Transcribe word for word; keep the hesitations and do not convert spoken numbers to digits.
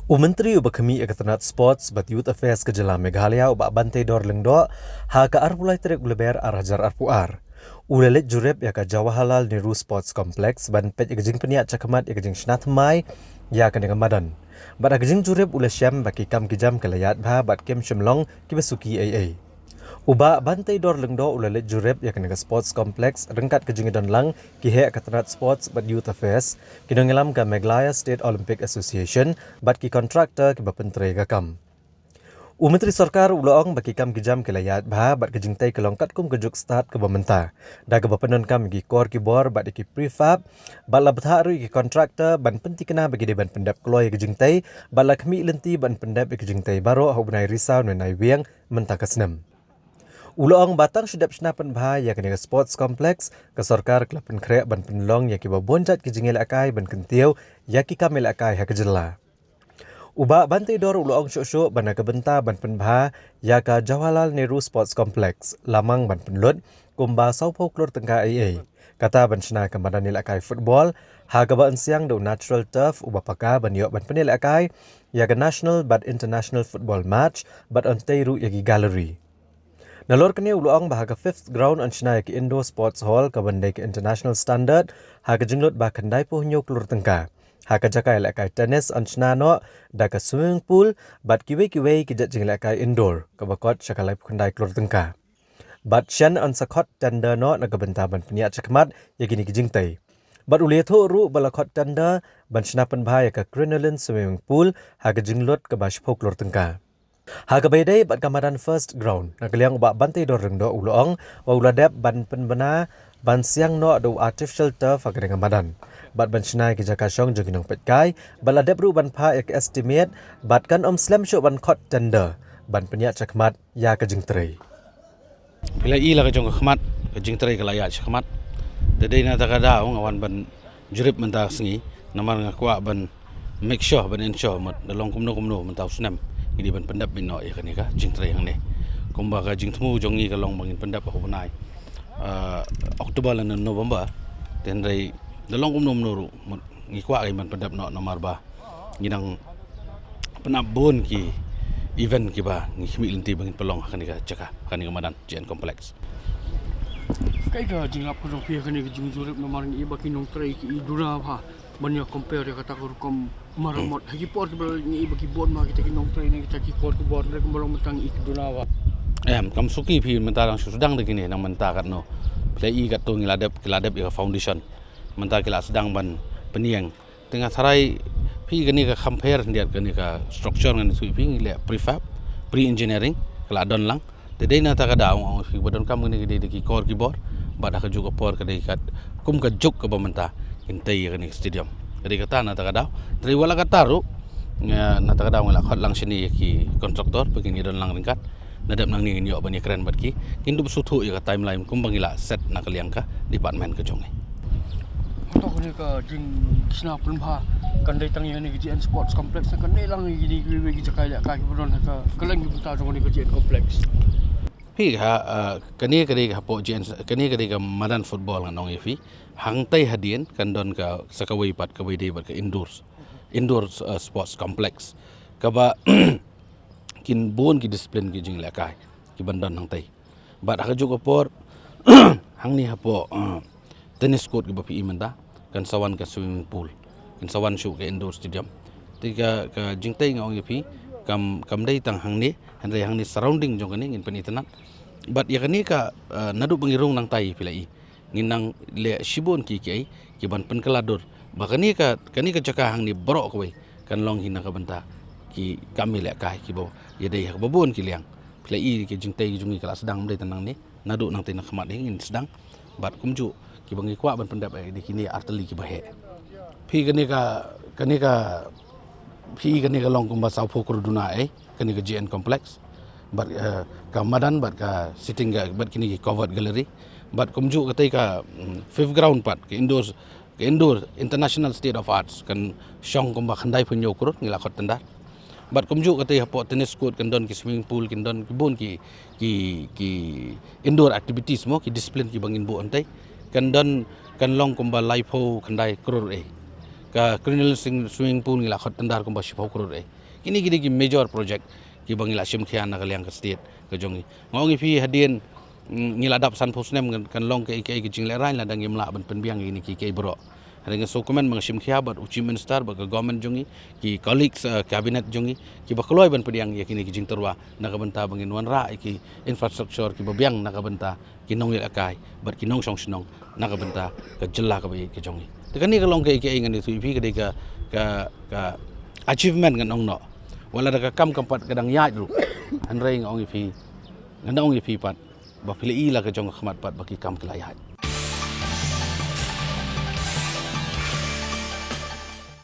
U Myntri uba khmih ïa ka tnat Sports bad Youth Affairs ka jylla Meghalaya, u Bah Banteidor Lyngdoh, ha ka arphew lai tarik u Lber ar hajar arphew ar, u la leit jurip ïa ka Jawaharlal Nehru Sports Complex ban peit ïa ka jingpynïaid shakhmat ïa ka jingshna thymmai ïa kane ka madan. Bad ha ka jingjurip u la shem ba ki kam ki jam ki la ïaid bha bad kim shym long kiba suki ei ei. U Bah Banteidor Lyngdoh u la leit jurip ïa kane ka Sports Complex ryngkat ka jingdon lang ki heh ka tnat Sports bad Youth Affairs, ki nongïalam ka Meghalaya State Olympic Association bad ki kontraktor kiba pyntrei ka kam. U Myntri Sorkar u la ong ba ki kam ki jam ki la ïaid bha bad ka jingtei ka long katkum ka juk stad kaba mynta, da kaba pyndonkam ïa ki kor ki bor bad ïa ki prefab, bad la bthah ruh ïa ki kontraktor ban pynthikna ba ki dei ban pyndep kloi ïa ka jingtei, bad la khmih lynti ban pyndep ïa ka jingtei baroh ha u bnai Risaw ne Naiwieng mynta ka snem. U la ong ba tang shu dep shna pynbha ïa kane ka Sports Complex, ka sorkar ka la pynkhreh ban pynlong ïa kiba bun jait ki jingïalehkai ban kyntiew ïa ki kam ïalehkai ha ka jylla. U Bah Banteidor u la ong shuh shuh ba na ka bynta ban pynbha ïa ka Jawaharlal Nehru Sports Complex, la mang ban pynlut kumba sawphew klur tyngka ei ei, kata ban shna ka madan ïalehkai football, ha kaba yn siang da u natural turf uba paka ban ïoh ban pynïalehkai ïa ka national bad international football match, bad yn tei ruh ïa ki gallery. Nalor kane u la ong ba ha ka fifth ground yn shna ïa ka indoor sports hall kaban dei ka international standard, ha ka jinglut ba khyndai phew hynñiew klur tyngka. Ha ka jaka ïalehkai tennis yn shna noh da ka swimming pool bad kiwei kiwei ki jait jingïalehkai indoor, kaba kot sha ka laiphew khyndai klur tyngka. Bad shen yn sa khot tender noh na ka bynta ban pynïaid shakhmat ïa kine ki jingtei. Bad u la ïathuh ruh ba la khot tender ban shna pynbha ïa ka Crinoline Swimming Pool ha ka jinglut kaba shiphew klur tyngka. Ha kaba ïadei bad ka madan first ground, na ka liang u Bah Banteidor Lyngdoh u la ong ba u la dep ban pynbna ban siang noh da u artificial turf ha kane ka madan, bad ban shna ïa ki jaka shong jong ki nongpeitkai, bad la dep ruh ban phah ïa ka estimate, bad kan ym slem shuh ban khot tender ban pynïaid shakhmat ïa ka jingtrei. Phi la i la ka jong ka khmat, ka jingtrei ka la ïaid shakhmat. Te dei na ta ka daw nga wan ban jurip mynta ka sngi, namar nga kwah ban make sure, ban ensure mut da long kumno kumno mynta u snem ngi dei ban pyndep noh ïa kane ka jingtrei hangne. Kumba ka jingthmu jong ngi ka long ba ngin pyndep ha u bnai, ah, October lane November. Te hynrei da long kumno kumno ruh mut ngi kwah ban pyndep noh namar ba ngi dang pynap bun ki event kiba ngi khmih lynti ba ngin pynlong ha kane ka jaka, ha kane ka madan J N Complex. Kaei ka jinglap ka jong phi ha kane ka jingjurip, namar ngi i ba ki nongtrei ki i duna bha ban ïa compare ïa kata ka rukom maramot? Ha ki por kiba ngi i ba ki bun ma kita ki nongtrei ne kita ki kor ki bor, hynrei kumba long mynta ngi i ki duna bha. Em, kam suki phi mynta dang shu sdang da kine, nang mynta katno phi la i katto ngi la dep, ki la dep ïa ka foundation. Mynta ki la sdang ban pynïeng. Te nga tharai phi kane ka compare khyndiat kane ka structure ngan ïathuh ïa phi, ngi leh prefab, pre-engineering, ka la don lang. Te dei na ta ka daw nga ong ïa phi ba donkam kane ka dei da ki kor ki bor, bad ha ka juk ka por ka dei kat kum ka juk kaba mynta ngin tei ïa kane ka stadium. Ka dei kata na ta ka daw. Te dei wat la kata ruh, nga, na ta ka daw nga la khot lang shane ïa ki kontraktor ba kin ïa don lang ryngkat. Na dep nangne ngin ïoh ban ïakren bad ki, ngin dup sngewthuh ïa ka timeline kumba ngi la set na ka liang ka department ka jong ngi. Hato kane ka jingshna pynbha kan dei tang ïa kane ka J N Sports Complex, kan dei lang ïa kine kiwei kiwei ki jaka ïalehkai kiba don ha ka kylleng ki bynta jong kane ka J N Complex? Phi ha, ah, kane ka dei ka hapoh J N, kane ka dei ka madan football ngan ong ïa phi. Hangtei hadien kan don ka sa kawei pat, kawei dei pat ka indoor, indoor, ah, sports complex, kaba kin bun ki discipline ki jingïalehkai kiban don hangtei. Bad ha ka juk ka por, hangne hapoh, uh, tennis court kiba phi i mynta, kan sa wan ka swimming pool, kan sa wan shuh ka indoor stadium. Te ka, ka jingtei nga ong ïa phi, kam, kam dei tang hangne, hynrei hangne surrounding jong kane ngin pynitynnad. Bad ïa kane ka, uh, naduh ba ngi rung nangtai phi la i, ngin nang leh shibun ki, ki, kiban pynkylla dur ba kane ka, kane ka jaka hangne baroh kawei kan long hi na ka bynta ki kam ïalehkai kiba ïadei ha kaba bun ki liang. Phi la i ki jingtei ki jong ngi ka la sdang, ym dei tang nangne, naduh nangtei na khmat hi ngin sdang. Bad kumjuh kiba ngi kwah ban pyndep ïa kine artylli kiba heh. Phi kane ka, kane ka, phi kane ka long kumba sawphew klur duna ei, kane ka J N Complex. Bad, eh, ka madan bad ka sitting ka, bad kine ki covered gallery. Bad kumjuh katei ka, mm, fifth ground pat, ka indoor, ka indoor International State of Arts, kan shong kumba khyndai phew hynñiew klur, ngi la khot tender. Bad kumjuh katei hapoh tennis court kan don ki swimming pool, kan don ki bun ki, ki, ki indoor activities mo, ki discipline kiba ngin buh hangtei. Kan don, kan long kumba laiphew khyndai klur ei. Ka Crinoline swim-, swimming pool ngi la khot tender kumba shiphew klur ei. Kine ki dei ki major project kiba ngi la shim khia na ka liang ka state ka jong ngi. Nga ong ïa phi hadien, mm, ngi la dap sanphew snem kan, kan long kaei kaei ka jinglehraiñ lada ngim lah ban pynbiang ïa kine ki, ki baroh. Hadien nga sngewkmen ba nga shim khia bad u Chief Minister bad ka government jong ngi, ki colleagues, eh, cabinet jong ngi, kiba kloi ban pdiang ïa kine ki jingtyrwa na ka bynta ba ngin wanrah ïa ki infrastructure kiba biang na ka bynta ki nongïalehkai bad ki nongshong shnong na ka bynta ka jylla kaba ïeit ka jong ngi. Te kane ka long kaei kaei ngan ïathuh ïa phi, ka dei ka, ka, ka achievement ngan ong noh. Wat lada ka kam kam pat ka dang ïaid ruh, hynrei nga ong ïa phi, ngan ong ïa phi pat ba phi la i la ka jong ka khmat pat ba ki kam ki la ïaid.